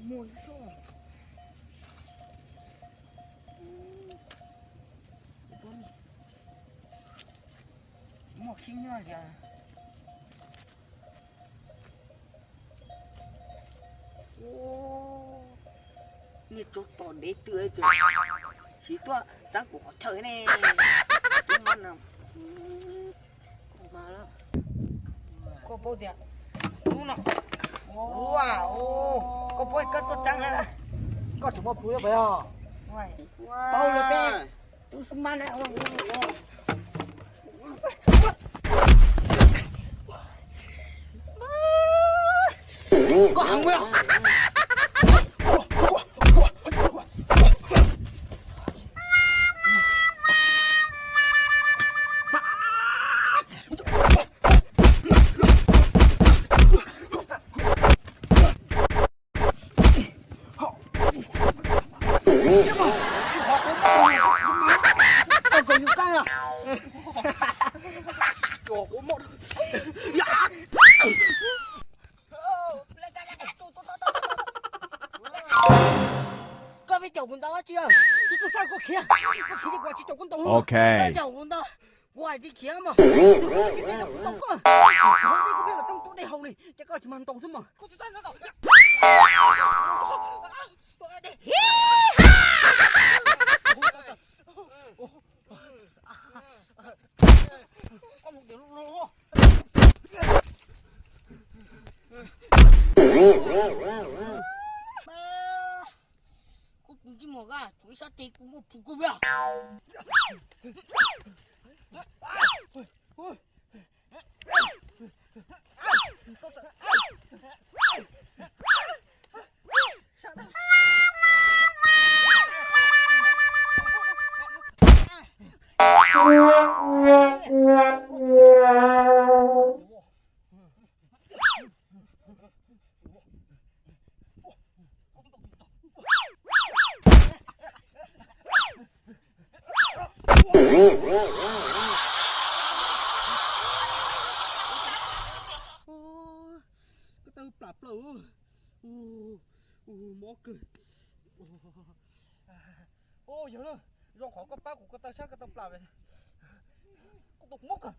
Muaj ib tsob. Muaj khib nyiab li. Niag tsob to dev twg ces siv tuaj txeeb kuv qhov chaw ne. Tub mab no. Koj paub tias hnub no, ua, koj paub koj tuaj txeeb na. Koj tseem muaj phu thiab puas yog? Paub lawm peb tub xub mab na. Koj heev ua. Koj kom yus kab. Koj peb caum kuv ntaus dab tsi? Kuv twb xav koj khiav, koj khiav ces kuv tsis caum koj ntaus. Koj caum kuv ntaus, kuv hais tsis khiav mas, ces koj tsis teb rau kuv ntaus koj. Hauv dej koj pheej los txeeb tuaj dej haus li, ces koj tsis mag ntaus xwb mas. Koj tus ntsej muag, kuv ib sab tes kuv muaj plhus koj. Koj tawg plam plaws. Mob kawg. Yog na, zoo qhov koj pab kuv, koj tawg sab koj tawg plam. Koj tus mob kawg.